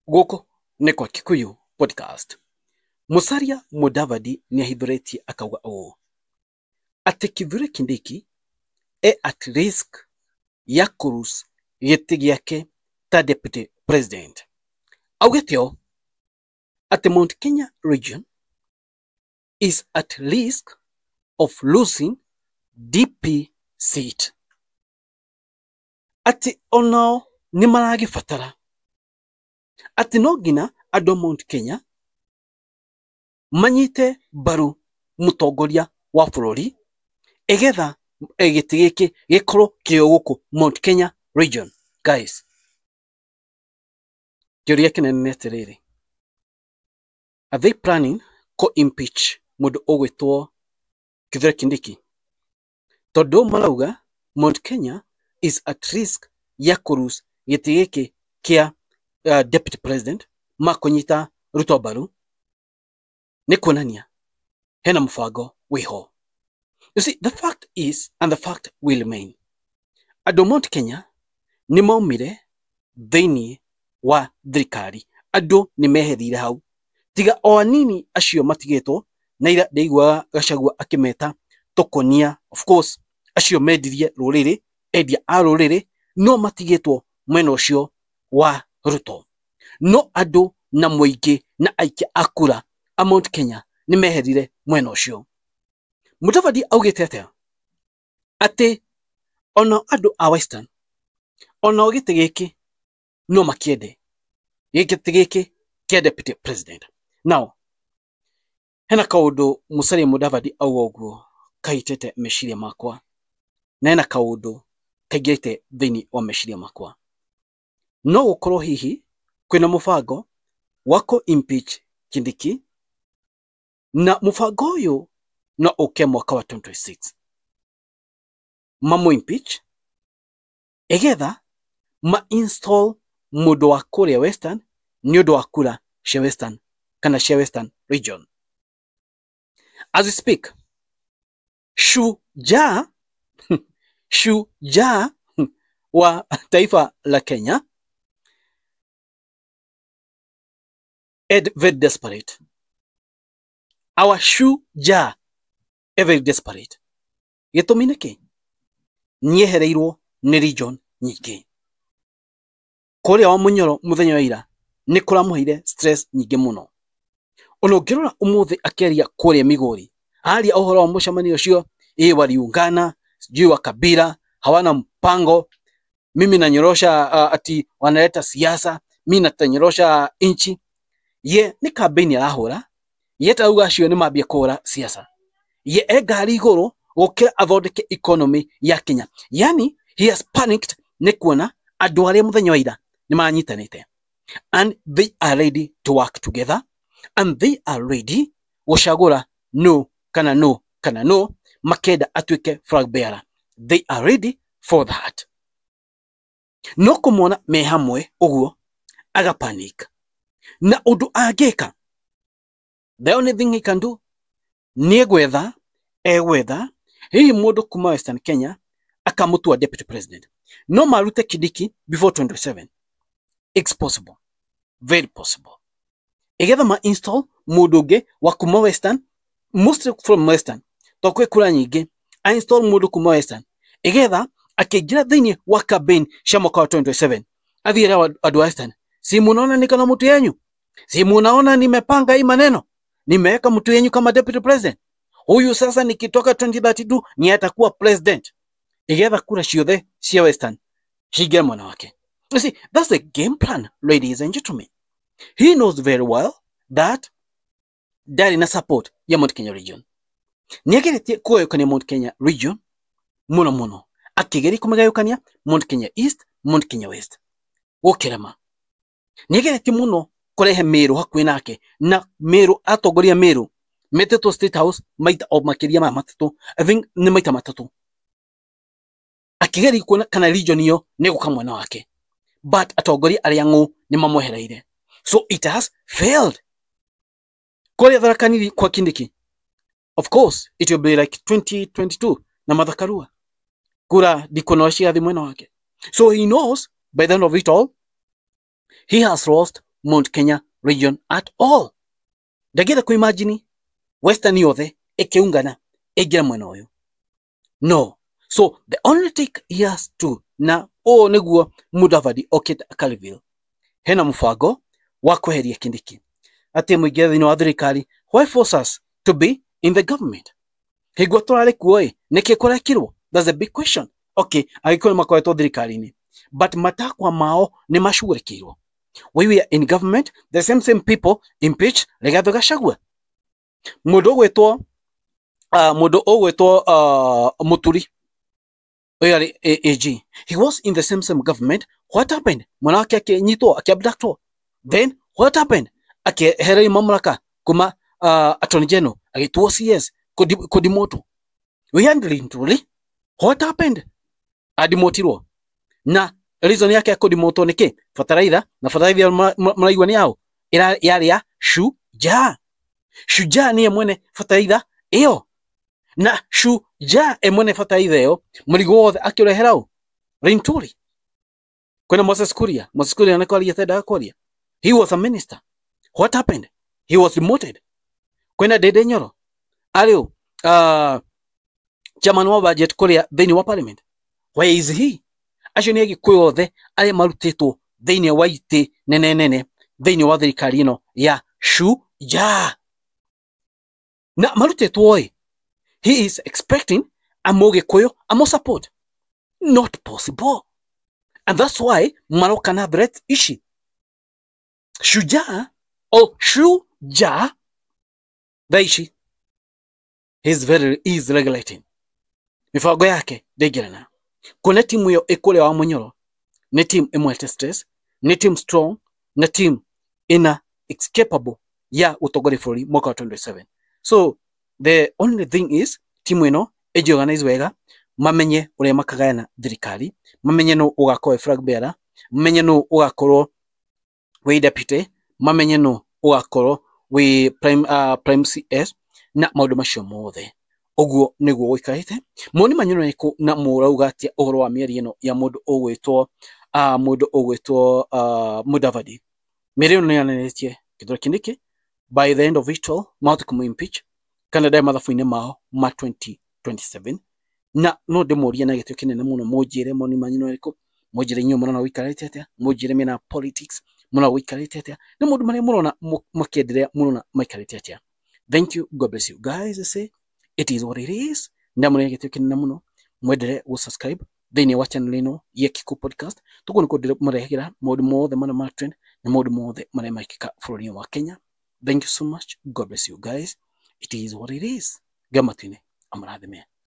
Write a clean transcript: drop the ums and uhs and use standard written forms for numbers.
Gũkũ nĩ kwa Kikuyu Podcast. Musalia Mudavadi nĩ ahithũrĩtie akauga ũũ atĩ Kithure Kindiki e at risk ya kũ-lose gĩtĩ gĩake ta deputy president. Augĩte ũũ atĩ Mount Kenya region is at risk of losing DP seat. Atĩ onao nĩ maragĩbatara atĩ no nginya andũ a Mount Kenya manyite mbaru mũtongoria wa bũrũri ĩgetha gĩtĩ gĩkĩ gĩkorwo kĩo gũkũ Mount Kenya region. Guys, kĩũria kĩnene nĩ atĩrĩrĩ, are they planning kũ impeach mũndũ ũgwĩtwo Kithure Kindiki? Tondũ marauga Mount Kenya is at risk ya kũ-lose gĩtĩ gĩkĩ kĩa deputy president makũnyita Ruto mbaru, nĩ kuonania hena mũbango wĩho. You see, the fact is and the fact will remain, andũ Mount Kenya nĩ maumire thĩinĩ wa thirikari, andũ nĩ meherire hau, tiga o anini acio matigĩtwo na ira ndĩiguaga Gachagua akĩmeta tũkonia. Of course acio mendirie rũrĩrĩ, endia a rũrĩrĩ no matigĩtwo mwena ũcio wa Ruto, no andũ na mũingĩ na aikia a kura a Mount Kenya nĩ meherire mwena ũcio. Mudavadi augĩte atĩa? Atĩ ona andũ a Western onao gĩtĩ gĩkĩ no makĩende, gĩtĩ gĩkĩ kĩa deputy president. Now hena kaũndũ Musalia Mudavadi auga ũguo kahitĩte meciria makwa, na hena kaũndũ kaingĩrĩte thĩinĩ wa meciria makwa. No gũkorwo hihi kwĩna mũbango wa kũ impeach Kindiki, na mũbango ũyũ no ũke mwaka wa 2026 mamũ impeach ĩgetha ma install mũndũ wa kũrĩa Western nĩ ũndũ wa kura cia Western kana cia Western region. As we speak, shujaa shujaa wa taifa la Kenya ed very desperate. Our shujaa e very desperate. Gĩtũmi nĩ kĩ? Nĩehereirwo nĩ region nyingĩ. Kũrĩa wa Munyoro mũthenya wa ira nĩ kũramũheire stress nyingĩ mũno. Ona ũngĩrora ũmũthĩ akĩaria kũrĩa Migori, aria ũhoro wa mũcemanio ũcio, ĩ waliungana sijui wa kabila hawana mpango, mimi nanyorosha ati wanaleta siasa, mi natanyorosha inchi. Ye nĩ campaign arahũra, ye tarauga acio nĩ mambia kũhũra siasa, ye e ngari igũrũ gũkĩra athondeke economy ya Kenya. Yani he has panicked nĩ kuona andũ arĩa mũthenya wa ira nĩ manyitanĩte and they are ready to work together and they are ready gũcagũra no kana no kana no makenda atuĩke flag bearer. They are ready for that. No kũmona me hamwe ũguo aga panic, na ũndũ angĩka, the only thing he can do nĩ egwetha egwetha hihi mũndũ kuma Western Kenya akamũtua deputy president, no marute Kindiki before 27. It's possible, very possible, igetha ma install mũndũ ũngĩ wa kuma Western, mostly from Western, to kwĩ kura nyingĩ, a install mũndũ kuma Western igetha akĩingĩra thĩinĩ wa campaign cia mwaka wa 2027 athiĩre andũ a Western, si munaona niko na mtu yenyu, si munaona nimepanga hii maneno, nimeweka mtu yenyu kama deputy president, huyu sasa nikitoka 2032 ni atakuwa president, igetha kura ciothe cia Western cingĩre mwena wake. You see, that's the game plan, ladies and gentlemen. He knows very well that ndarĩ na support ya Mount Kenya region. Nĩageretie kũgayũkania Mount Kenya region mũno mũno, akĩgeria kũmĩgayũkania Mount Kenya East, Mount Kenya West, gũkĩrema. Nĩageretie mũno kũrehe Meru hakuhĩ nake, na Meru atongoria Meru metĩtwo State House maita o makĩria ma matatũ, I think nĩ maita matatũ, akĩgeria kuona kana region ĩyo nĩ ĩgũka mwena wake, but atongoria arĩa ng'ũ nĩ mamwehereire, so it has failed. Kũrĩa Tharaka Nithi kwa Kindiki, of course it will be like 2022 na Martha Karua, kura ndikuona cigathi mwena wake, so he knows by the end of it all he has lost Mount Kenya region at all. Ndangĩenda kũ imagine Western yothe ĩkĩungana ĩingĩre mwena ũyũ. No. So the only take he has to na ũũ nĩguo Mudavadi okĩte akareveal hena mũbango wa kweheria Kindiki atĩ mũingĩre thĩinĩ wa thirikari. Why force us to be in the government? Hingo tũrarĩ kuo ĩ nĩkĩ kũrekirwo? That's a big question. Okay, agĩkũyũ nĩ makoretwo thirikari-inĩ but matakwa mao nĩ macugurĩkĩirwo. We were in government, the same same people impeach Rigathi Gachagua. Mũndũ ũgwĩtwo mũndũ ũgwĩtwo Muturi ũyũ arĩ AG, he was in the same same government. What happened? Mwana wake akĩnyitwo, akĩabductwo. Then what happened? Akĩehererio mamlaka kuma Attorney General, agĩtuo CS kũdimotwo. We handling truly. What happened? Adimotirwo na reason yake ya kũdimotwo nĩ kĩ? Bataraitha na bataraitha mũraigua nĩ yao yarĩ ya Shujaa. Shujaa niye mwene bataraitha ĩyo, na Shujaa e mwene bataraitha ĩyo mũrigo wothe akĩũrehera ũ? Linturi. Kwĩna Moses Kuria. Moses Kuria nĩ kwaria atendaga kwaria. He was a minister. What happened? He was demoted. Kwĩna Ndindi Nyoro arĩ ũ? Chairman wa budget kũrĩa thĩinĩ wa parliament. Where is he? Acio nĩ agĩkũyũ othe arĩa marutĩtwo thĩinĩ wa itĩ nene nene thĩinĩ wa thirikari ĩno ya Shujaa na marutĩtwo ĩ, he is expecting a mũgĩkũyũ amo support. Not possible. And that's why maroka na threat ici. Shujaa or Shujaa thaa ici he is regulating mibango yake ndĩngĩrana kuona timu ĩyo ĩkũrĩa wa Munyoro nĩ team ĩmwete stress, nĩ team strong na team ina it's capable ya gũtongoria bũrũri mwaka wa 2027. So the only thing is timu ĩno ĩjiorganize wega, mamenye ũrĩa makagayana thirikari, mamenye nũ ũgakorwo wĩ flag bearer, mamenye nũ ũgakorwo wĩ deputy, mamenye nũ ũgakorwo wĩ prime CS na maũndũ macio mothe. Ũguo nĩguo gũikarĩte. Mawoni manyu nĩ marĩkũ na mũrauga atĩa ũhoro wa mĩario ĩno ya mũndũ ũgwĩtwo Mudavadi? Mĩario ĩno nĩ yonanĩtie Kithure Kindiki by the end of it all mahote kũmũ-impeach kana ndarĩ mathabu-inĩ mao ma 2027. Na no ndĩmũrie na gĩtĩo kĩnene mũno mũnjĩre mawoni manyu nĩ marĩkũ, mũnjĩre inyuĩ mũrona gũikarĩte atĩa, mũnjĩre mĩena ya politics mũrona gũikarĩte atĩa, na maũndũ marĩa mũrona makĩenderea mũrona maikarĩte atĩa. Thank you. God bless you guys. I say it is what it is. Ndamũrĩa gĩtĩo kĩnene mũno mwendere gũ-subscribe thĩinĩ wa channel ĩno ya Kikũ Podcast. Tũguo nĩkuo ndĩmũrehagĩra maũndũ mothe marĩa ma trend na maũndũ mothe marĩa marekĩka bũrũri-inĩ wa Kenya. Thank you so much. God bless you guys. It is what it is. Ngai matu-inĩ amũrathime.